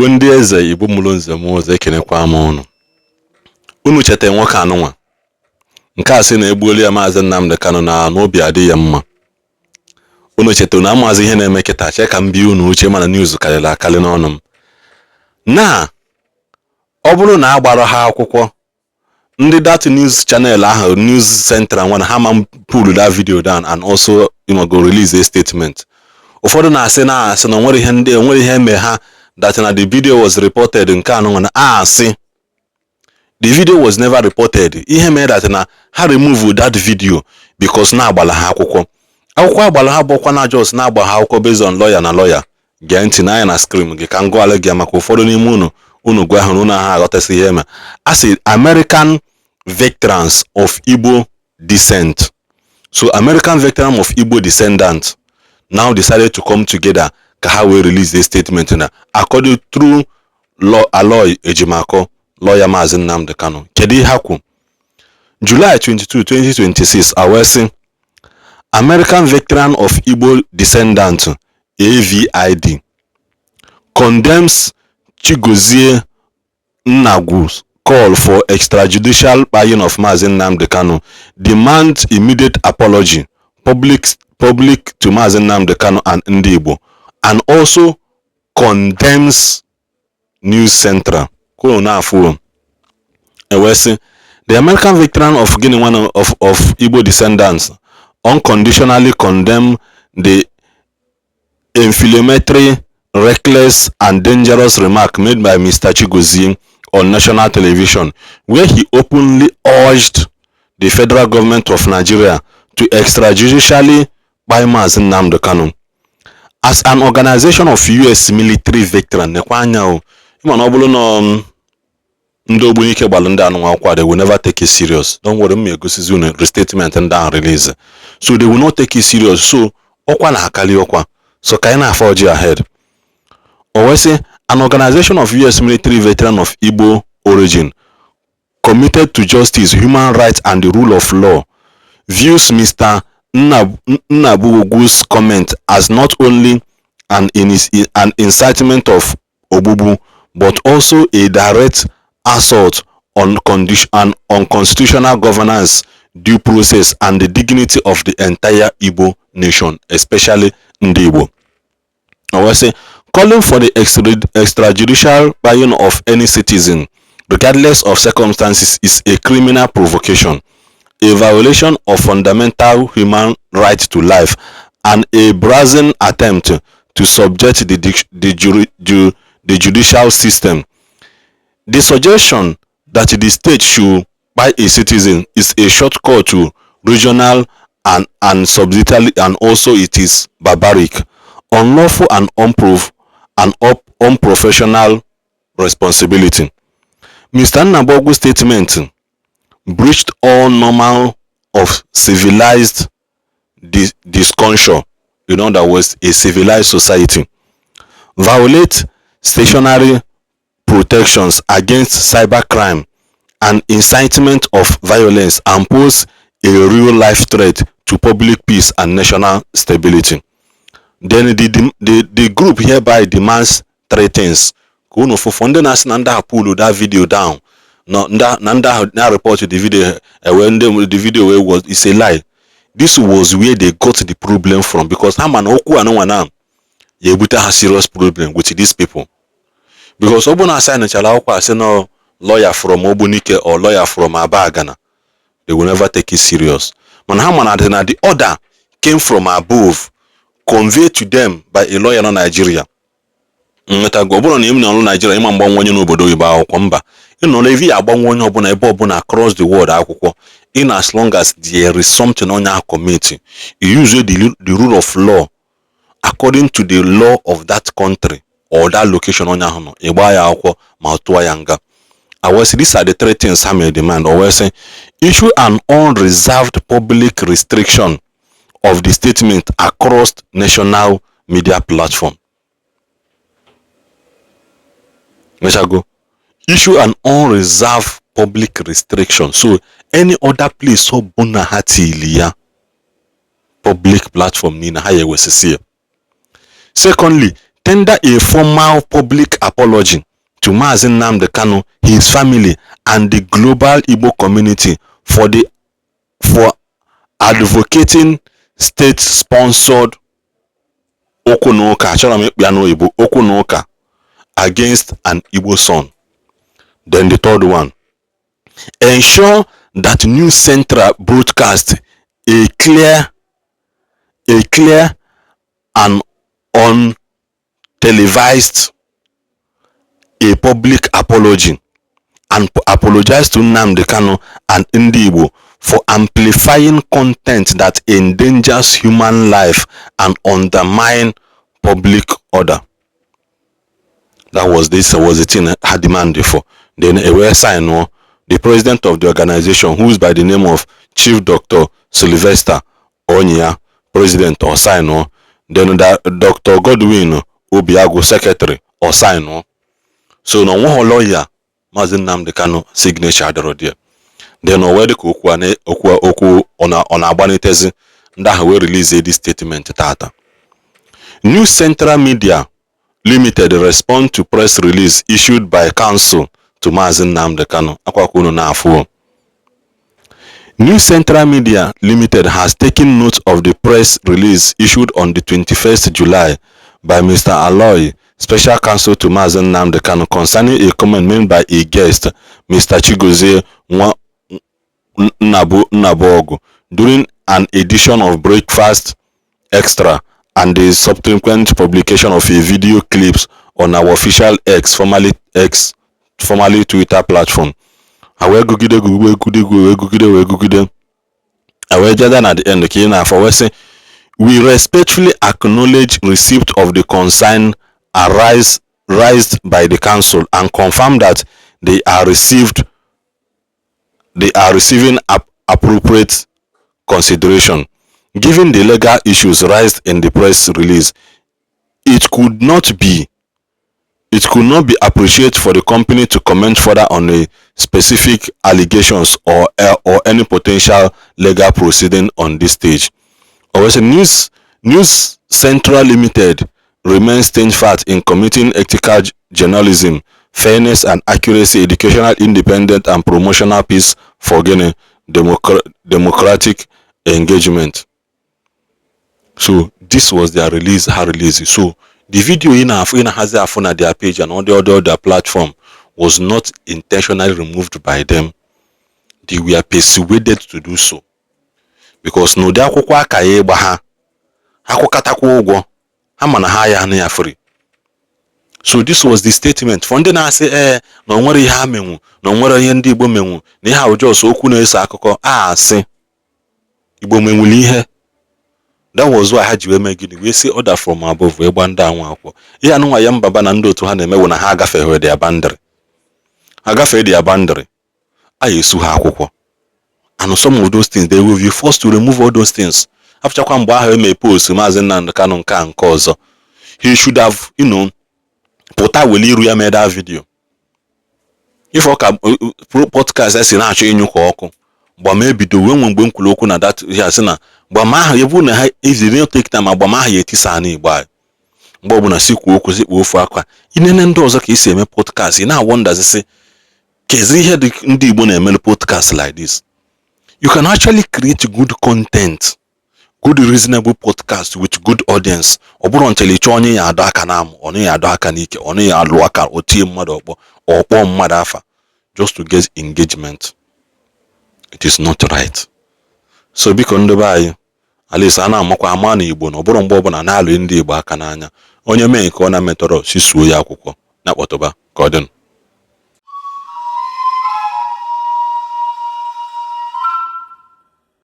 Igbo ndị eze, Igbo mụrụ nze mụọ ọzọ, ekenekwa m ụnụ. Unu cheta nwoke anụnwa nke a sị na egbuola ya, Maazị Nnamdi Kanu, na n'obi adị ya mma. Unu cheta na amaazị ihe na-eme kịta. Chee ka m bie unu uche, mana news karịrị akarị n'ọnụ m. Na ọ bụrụ na a gbara ha akwụkwọ, ndị that news channel ahụ, News Central nwa, na ha ma pull that video down and also go release a statement. Ụfọdụ na-asị na onwere ihe ndị onwere ihe eme ha, that na the video was reported. Nke anụ na asị the video was never reported. Ihe mere that na ha remove that video because na agbala ha akwụkwọ. Akwụkwọ agbala ha bụkwa na just na-agba ha akwụkwọ based on lawyer na lawyer. Gee ntị n'anya na screen gị ka m gụọla gị, maka ụfọdụ n'ime unu, unu gwa ha na unu ha aghọtasị ihe eme. A sị American veterans of Igbo descent. So American veteran of Igbo descendant now decided to come together ka ha wee release a statement na according through law Aloy Ejimakor, lawyer Maazị Nnamdi Kanu. Kedu ihe ha kwu? July 22, 2026, a wee sị American veteran of Igbo descendant, AVID, condemns Chigozie Nnagwu's call for extrajudicial buying of Maazị Nnamdi Kanu, demand immediate apology public to Maazị Nnamdi Kanu and Ndị Igbo, and also condemns News Central. Kwuru na-afụ ewee sị the American veteran of gịnị one of Igbo descendants unconditionally condemn the inflammatory, reckless and dangerous remark made by Mr. Chigozie on national television, where he openly urged the federal government of Nigeria to extrajudicially buy Maazị Nnamdi Kanu. As an organization of US military veteran, nekwa anya o, ịma na ọ bụrụ na ndị ogbunike gbalụ ndị anụnwa akwụkwọ, they will never take it serious. Don't worry, m egosizi unu restatement ndị ahụ release, so they will not take it serious. So ọkwa na-akali ọkwa, so ka anyị na-afọ ọjị ahead. O wee sị an organization of US military veteran of Igbo origin committed to justice, human rights and the rule of law views Mr. Nnabuogwu's comment as not only an incitement of ogbugbu but also a direct assault on condition and on constitutional governance, due process and the dignity of the entire Igbo nation, especially Ndị Igbo. O wee sị calling for the extrajudicial buying of any citizen, regardless of circumstances, is a criminal provocation, a violation of fundamental human right to life, and a brazen attempt to subject the judicial system. The suggestion that the state should buy a citizen is a shortcut to regional and subsidiary, and also it is barbaric, unlawful and unproof and unprofessional responsibility. Mr. Nnabuogwu's statement breached all normal of civilized discussion, in other words, a civilized society, violate statutory protections against cybercrime and incitement of violence, and pose a real-life threat to public peace and national stability. Then the group hereby demands three things. Ka unu fụfụ ndị na-asị na ndị ahụ pull that video down, na ndị ahụ na report the video ewe ndị the video wee was is a lie. This was where they got the problem from, because ha ma na okwu anụnwa na ya ebute ha serious problem with these people, because ọ bụ na asị nụchara akwụkwọ, asị na lawyer from Ogbunike or lawyer from Abagana, they will never take it serious. Mana ha ma na the order came from above, conveyed to them by a lawyer na Nigeria. Nwetago, ọ bụrụ na ị nọ Nigeria, ịma mgbanwe onye n'obodo oyibo akwụkwọ, mba, ị nọ n'evi ya agbanwe onye ọbụla ebe ọbụla across the world akwụkwọ, in as long as there is something onye ahụ commit, you use the rule of law according to the law of that country or that location onye ahụ nọ, ịgba ya akwụkwọ ma tụọ ya nga. I will say these are the three things ha mere demand. O wee sị issue an unreserved public restriction of the statement across national media platform. Mechago, issue an unreserved public restriction. So any other place ọbụla ha tili ya, public platform niile, ha ya ewesisi ya. Secondly, Tender a formal public apology to Mazi Nnamdi Kanu, his family, and the global Igbo community for advocating state-sponsored okwu na ụka, achọrọ m ịkpụ ya n'oyibo, okwu na ụka against an Igbo son. Then the third one, ensure that News Central broadcast a clear and untelevised a public apology and apologize to Nnamdi Kanu and Ndị Igbo for amplifying content that endangers human life and undermine public order. That was this was the thing ha demand for. Then a wee sign the president of the organization, who is by the name of Chief Dr. Sylvester Onyia, president, or sign. Then the Dr. Godwin Obiagu, secretary, or sign. So na onweghị lawyer Maazị Nnamdi Kanu signature adịrọ there. Then o wee dị ka okwu a okwu okwu ọ na-agbanitezi ndị ahụ wee release this statement tata. News Central Media Limited respond to press release issued by counsel to Maazị Nnamdi Kanu. Akwakwa unu na-afụ. News Central Media Limited has taken note of the press release issued on the 21st July by Mr. Aloy, special counsel to Maazị Nnamdi Kanu, concerning a comment made by a guest, Mr. Chigozie Nnabu Nnabuogu, during an edition of Breakfast Extra and the subsequent publication of a video clips on our official X, formerly X, formerly Twitter platform. Ha wee gụgide, wee gụgide, wee gụgide, wee gụgide, ha wee jeda na the end ka ị na-afọ wee sị, "We respectfully acknowledge receipt of the concern arise raised by the council and confirm that they are receiving appropriate consideration. Given the legal issues raised in the press release, it could not be appropriate for the company to comment further on the specific allegations or any potential legal proceeding on this stage." Or News Central Limited remains steadfast in committing ethical journalism, fairness and accuracy, educational independence, and promotional peace for gịnị? Democratic engagement. So this was their release, ha release. So the video ị na-afụ, ị na-ahazi afụ na their page and all the other platform was not intentionally removed by them. They were persuaded to do so because n'ụdị akwụkwọ aka ya ịgba ha, ha kwụkatakwa ụgwọ ha, mana ha ya anụ ya free. So this was the statement for ndị na-asị ee na o nwere ihe ha menwu, na o nwere ihe ndị Igbo menwu, na ihe ahụ just okwu na-eso akụkọ a asị Igbo menwuli ihe. That was why ha ji wee mee gịnị? Wee si order from above wee gba ndị anwa akwụkwọ. Ihe anụnwa ya mbaba na ndị otu ha na-emewu na ha agafeghị their boundary, ha gafee their boundary, a esu ha akwụkwọ. And some of those things, they will be forced to remove all those things. Afụchakwa mgbe ahụ eme post Maazị Nnamdi Kanu nke a nke ọzọ, he should have pụta wele iru ya mee that video. Ife ọka podcast esi na-achọ ịnyụ ka ọkụ gbama ebido wee nwe mgbe m kwuru okwu na that ya sị na gbama ahụ ebu na ha eziri take time agbama ahụ ya etisa n'Igbo anyị. Mgbe ọbụla si kwuo okwu, si kpuo ofu akwa inene ndị ọzọ ka esi eme podcast, ị na-awọndazi sị kezi ihe dị ndị Igbo na-emere podcast like this. You can actually create good content, good reasonable podcast with good audience. Ọ bụrụ ntịlị chọọ onye ya adọ aka n'amụ, onye ya adọ aka n'ike, onye ya alụ aka, o tie mmadụ ọkpọ, ọkpọ mmadụ afa just to get engagement. It is not right. So biko, ndị be anyị, at least a na-amakwa ama na Igbo na ọ bụrụ mgbe ọbụla na-alụ ndị Igbo aka n'anya, onye mee nke ọ na-emetọrọ si suo ya akwụkwọ na kpọtụba ka ọ dịnụ.